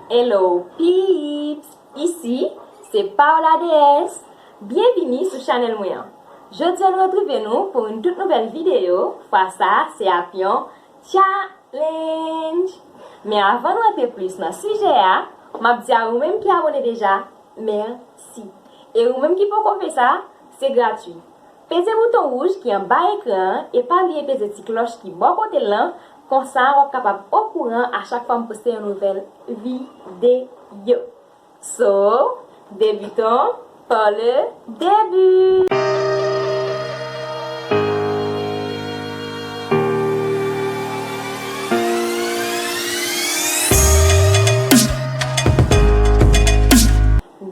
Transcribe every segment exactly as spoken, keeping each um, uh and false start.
Hello peeps! Isi se Paola D S. Byenvini sou chanèl mwen an. Jodi a nou retwouve nou pou yon tout nouvèl videyo. Fwa sa a se ap yon challenge. Men avan nou antre plis nan sijè a, m ap di a ou menm ki abòne deja, mèsi. E ou menm ki poko fè sa, se gratwi. Peze bouton wouj ki anba ekran an e pa bliye peze ti klòch ki bò kote l lan, konsa w ap kapab okouran a chak fwa m poste yon nouvèl videyo. So, débutons par le début.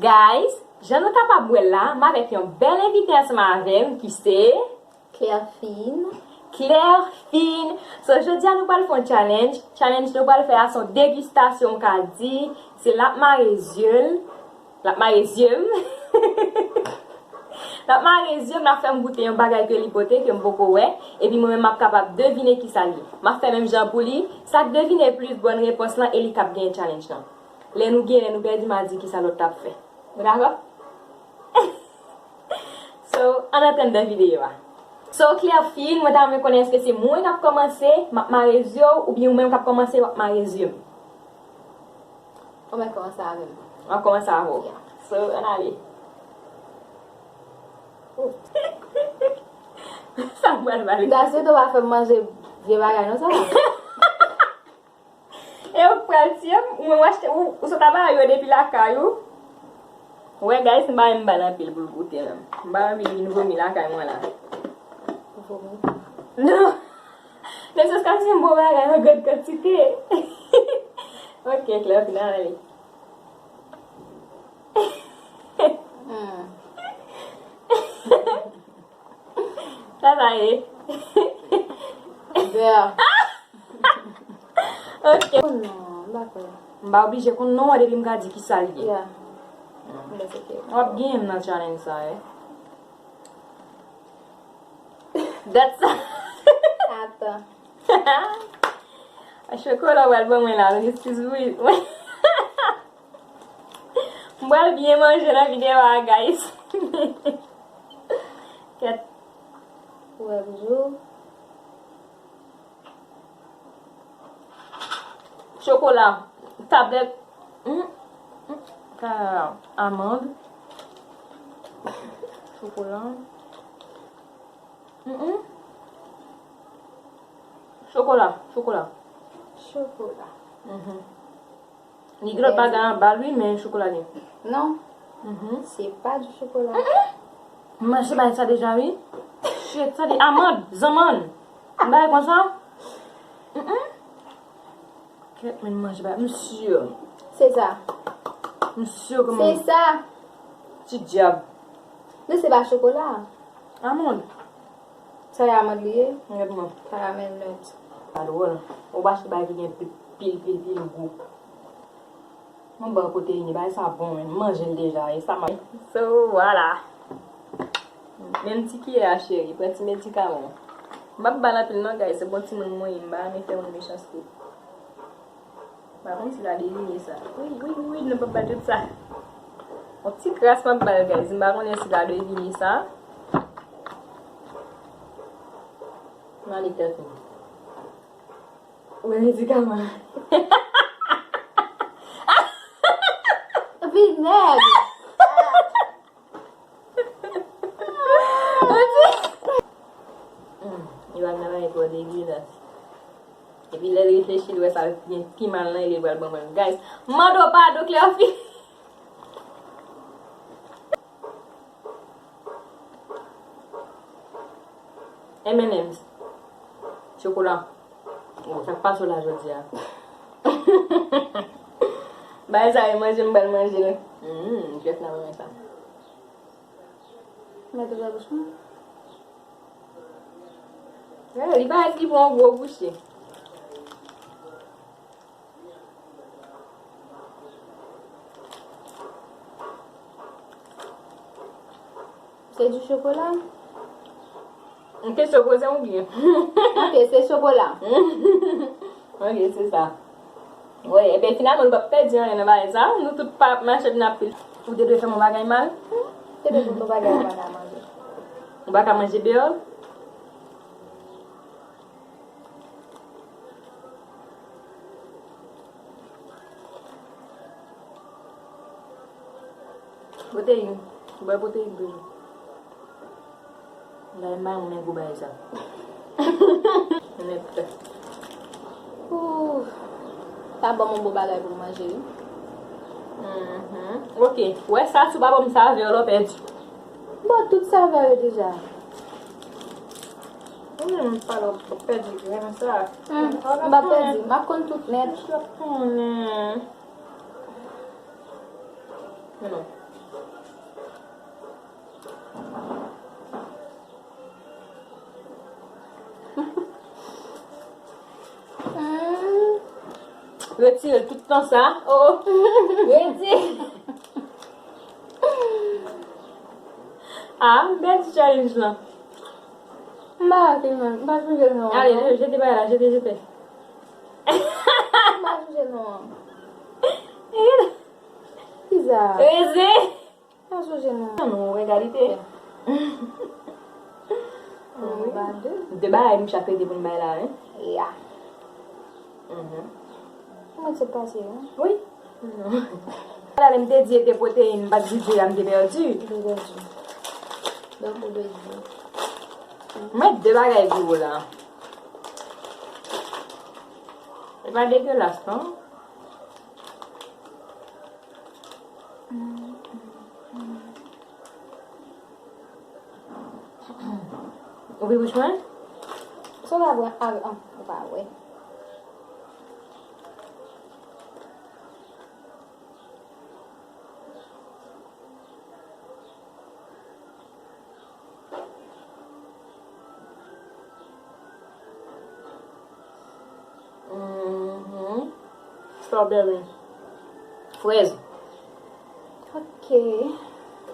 Guys, jan nou kapab wè l la, m avèk yon bèl envite ansanm avè m ki se Clairefine. Clairefine. So, jodi a nou pral fè yon challenge. Challenge nou pral fè a se yon degustasyon, m ka di. Se l ap mare zye l. L ap mare zye m. L ap mare zye m, l ap fè m goute yon bagay ke li pote, ke m poko wè. Epi mwen menm, m ap kapab devine kisa l ye. M ap fè menm jan pou li. Sa k devine plis bòn repons lan, e li k ap genyen challenge lan. Lè nou genyen, lè nou pèdi, m a di kisa lòt la ap fè. Nou dakò? So, ann antre anndan videyo a. So, Clairefine, mwen ta renmen konnen èske se mwen k ap kòmanse, m ap mare zye w, oubyen ou menm k ap kòmanse, w ap mare zye m? Ou mèt kòmanse avè m. W ap kòmanse avè w. Yeah. So, ann ale. Oh. Sa m pral pale. Dasye tou pa fè m manje vye bagay non sa. E ou k pral tiye m, ou menm w achte, ou, ou sot aba yo depi lakay ou. Wè, guys, m pa menm ba l anpil pou l goute menm. M ba l anpil, vin vomi lakay mwen la. Vomi? Non. Men se kòmsi m bon bagay an grann kantite. Ok, Clairefine, ale. Hmm. Sa sa ye? Bè. Ok. Oh non, m pa kwè. M pa oblije konn non an depi m ka di kisa l ye. Yeah. M panse ke w ap genyen m nan challenge sa, eh. That's Atan. Chokola w al ban mwen la, excuse me. M pral byen manje nan videyo a, guys. Kèt. Wè, jou. Chokola. Tablèt. Mm, mm, ka, amann. Chokola. Mm, mm. Chokola, chokola. Chokola. Mhm. Li gen lòt bagay anba l wi, men chokola li ye. Non. Mhm. Se pa di chokola. M manje bagay sa deja wi. Shit, sa di amann, zanmann. M bagay konsa. Mm, mm. Kèt, men m manje bagay. M si. Se sa. M si ke m. Se sa. Ti dyab. Men se pa chokola. Amann. Sa e amann li ye? Gad mwen. Caramel nut. Pa dwòl. Ou pa achte bagay ki gen pil, pil, pil, pil gou. Mwen ba w pwoteyin, bagay sa bon, men m manje l deja, e sa m ap. So, vwala. Menm ti kiyè a, cheri, pran ti medikaman w. M p ap ba l anpil non, guys, se bon timoun mwen ye, m pa renmen fè moun mechanste. M pa konn si l a devine sa. Wi, wi, wi, wi, nou p ap ba l tout sa. Yon ti kras m ap ba l, guys. M pa konnen si l a devine sa. M ale tèt mwen. Ou wè medikaman. Vinèg. Hmm, li pa nan bagay twò degilas. Epi lè l reflechi, l wè sa gen pi mal nan li, li pral ban mwen l. Guys, m mande w padon, Clairefine. M and M's. Chokola. Bon, sa k pase w la jodi a? Bagay sa yo manje, m pral manje l. Mm, jwèt nan renmen sa. Mete nan bouch mwen. Eh, li parèt li pran yon gwo bouche. Se di chokola? Yon kesyon poze oubyen? Ok, se chokola. Ok, se sa. Wi, ebyen, finalman, nou p ap pèdi anyen nan bagay sa. Nou tout pa ap mache vin ap pil. Ou te dwe fè m yon bagay mal. Te dwe fè m yon bagay ou pa ka manje. Ou pa ka manje bèl? Pwoteyin. Bwè pwoteyin toujou. Gade m pa renmen gwo bagay sa. Nèt. Ooh. Pa ban m yon bon bagay pou m manje, wi. Mhm. Ok. Ou wè sa, si w pa ban m savè, w pèdi. M ba w tout savè yo deja. Ou menm, m pale w pèdi grenn sa. Hmm, m pa pèdi. M ap konn tout nèt. Ou ap konnen. Men non. Hmm. Retire l tout tan sa. Oh, oh. Retire. Ah, bèl ti challenge lan. M pa rate, man. M pa sonje non. Ale, jete bagay la, jete, jete. M pa sonje non. Kisa? Reze. Pa sonje non. Non, egalite. Wi. De bagay nou chak rete pou n bay la, wi. Ya. Mhm. Mwen se pase, wi. Wi. Non. La, lè m te di e te pwoteyin, m pa t di diri a, m te pèdi. M te pèdi. Donk, ou dwe di. Mwen de bagay pi wo la. E pa degelas, non? Ouvri bouch mwen. Sa w ap wè? Ah, ah, ou pa wè. Mhm. Strawberry. Frèz. Ok.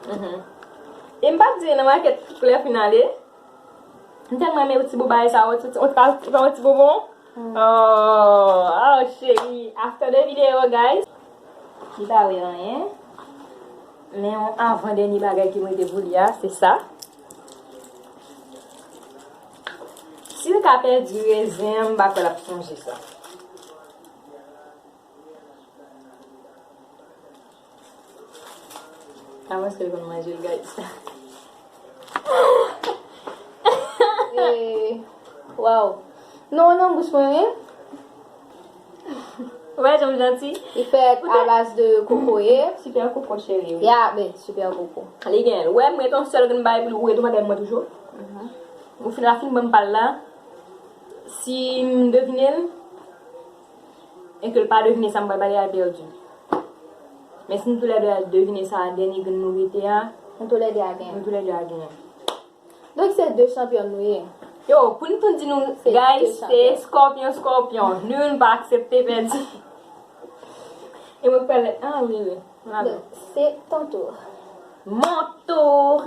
Mhm. E m pa t di nan makèt klè fin ale. M tèlman renmen ti bon bagay sa, yon ti, yon ti, yon ti bonbon. Mm. Oh, oh, cheri. After the video, guys. Li pa wè anyen. Men yon avan dènye bagay ki m rete pou li a, se sa. Si l ka pèdi rezen an, m pa kwè l ap sonje sa. Avan se l konn manje l, guys. Eh, waw. Non, nan bouch mwen, wi. Ou wè jan m janti? Li fèt a baz de kokoye. Super koko, cheri, wi. Ya, ben, super koko. Li gen, ou wè, m ret yon sèl grenn bagay pou li, ou ret yon bagay mwen toujou. Mhm. Ou fin la fin ban m pa l la. Si m devine l, e ke l pa devine sa m pral ba li a, l pèdi. Men si nou toulède al devine sa a, dènye grenn nou rete a, nou toulède a genyen. Nou toulède a genyen. Donk, se de chanpyon nou ye. Yo, pou n tou di nou, guys, se scorpion, scorpion. Nou youn pa aksepte pèdi. E mwen k pral, ah, wi, wi. Donk, c'est ton tour. Mon tour.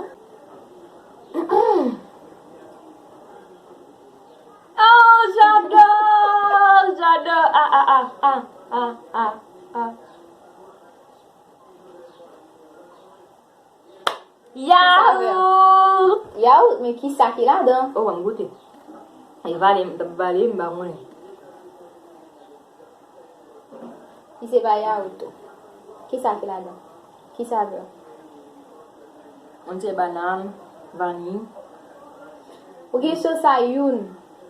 Oh, j'adore, j'adore. Ah, ah, ah, ah, ah, ah, ah. Yaourt. Yaourt, men kisa ki ladan? Oh, ban m goute. E vale, m t ap vale, m pa konnen. Li se pa yaourt tou. Kisa ki ladan? Ki savè? On dirait banane, vanille. Ou gen chans a youn.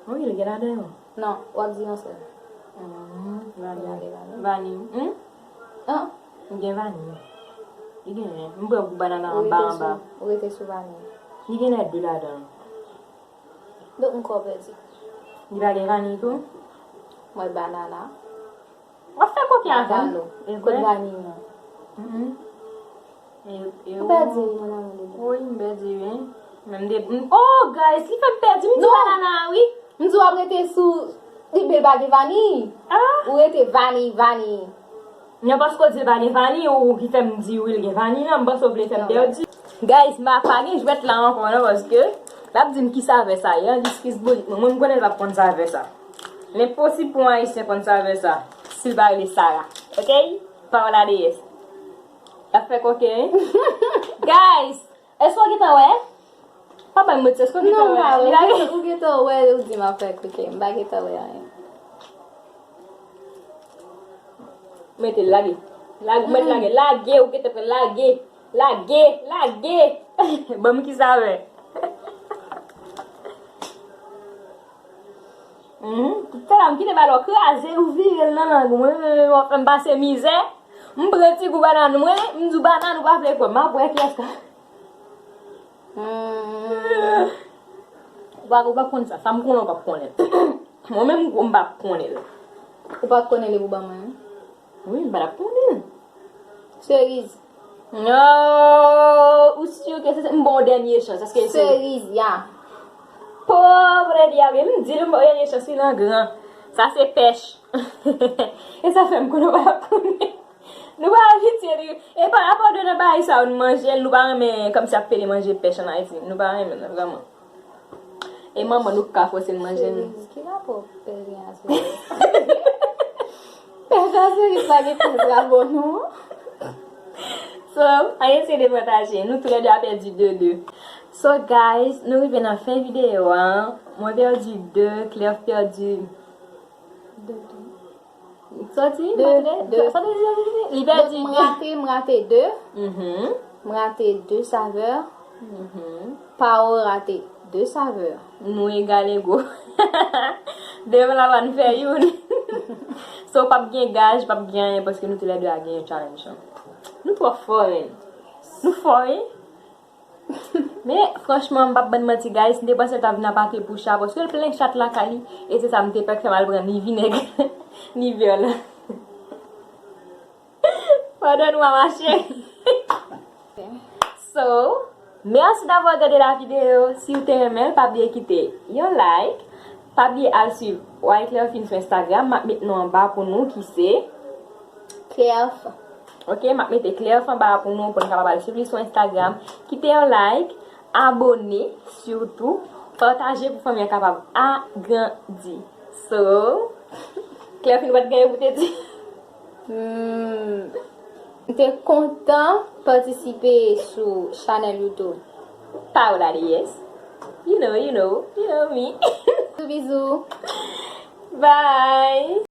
Wi, li gen ladan yo. Non, w ap di yon sèl. Mhm, vanille. Vanille. Hmm? An? Li gen vanille. Li gen, m pran gou banana anba, anba. Ou rete sou vanille. Li gen lè de ladan. Donk, m kwè w pèdi. Li pa gen vanny tou? Mwen banana. W ap fè koken avè m. Kot vanny an? Mhm. E, e ou pèdi, mon amour de Dieu. Wi, m pèdi, wi. Men m de, m, oh, guys, li fè m pèdi, m di banana, wi. M di w ap rete sou, li byen pa gen vanny. Ah. Ou rete vanny, vanny. Non, paske w di l pa gen vanny, ou ki fè m di wi l gen vanny lan, m panse w vle fè m pèdi. Guys, m pa gen jwèt la ankò non, paske l ap di m ki savè sa ye, an, diskis bourik mwen, mwen m konnen l p ap konn savè sa. L enposib pou yon ayisyen konn savè sa. Li pa rele Sara. Ok? Pawòl a deyès. L ap fè koken, wi. Guys, èske w gentan wè? Pa bay m manti, èske w gentan wè? Non, m pa wè. Li pa gen- Ou gentan wè, ou di m ap fè koken. M pa gentan wè anyen. Mete l, lage. Lage, ou mèt lage. Lage, ou gentan pran, lage. Lage, lage. Ban m ki sa wè. Mhm. Talè m kite balon kraze, ou vire l nan lang mwen, w ap fè m pase mizè. M pran ti gou banann mwen, m di w banann ou pa vle kwè, m ap wè kiyès ka. Hmm. Ou pa, ou pa konn sa, sa m konnen ou pa konnen. Mwen menm m pa konnen l. Ou pa konnen li pou ban mwen? Wi, m pa t ap konnen. Seriz. Non, ou si ke se, se m ba w dènye chans. Èske se seriz, ya. Povre dyab, m di l m ba w dènye chans, li nan gran. Sa se pèch. E sa fè m konnen w pa t ap konnen. Nou pa abitye li. E pa rapò de nan bagay sa yo, nou manje l, nou pa renmen kòmsi ap pede manje pèch an Ayiti. Nou pa renmen l, vrèman. E manman nou k ka fòse n manje l. Seriz, ki rapò pèlen a seriz? Pèlen a seriz pa gen tèt rapò non. So, ann eseye de pataje. Nou toulède a pèdi de de. So, guys, nou rive nan fen videyo a. Mwen pèdi de, Claire pèdi de de. Sòti, de, de. Sòti, sòti, sòti. Li pèdi de. Donk, m rate, m rate de. Mhm. M rate de savè. Mhm. Pao rate de savè. Nou egal ego. Devan la va n fè youn. So, p ap gen gaj, p ap gen anyen, paske nou toulède a genyen challenge lan. Nou twò fò, men. Nou fò, wi. Men, franchman, m p ap bann manti, guys. M te panse l t ap vin apake pou cha, paske l plen chat lakay li. E se sa m te pè k fè m al pran ni vinèg, ni vè la. Padone mwa, ma chérie. So, merci d'avoir regardé la vidéo. Si w te renmen l, pa bliye kite yon like. Pa bliye al swiv Why Claire Fin sou Instagram. M ap met non anba pou nou ki se Claire F. Ok, m ap mete Claire F anba a pou nou, pou n kapab al swiv li sou Instagram. Kite yon like, abone, sitou, pataje pou fanmi an kapab agrandi. So, Claire Fin, ou pa t gen anyen pou te di? Hmm, m te kontan patisipe sou chanèl YouTube Paola Deyès. You know, you know, you know me. Bizou, bizou. Bye.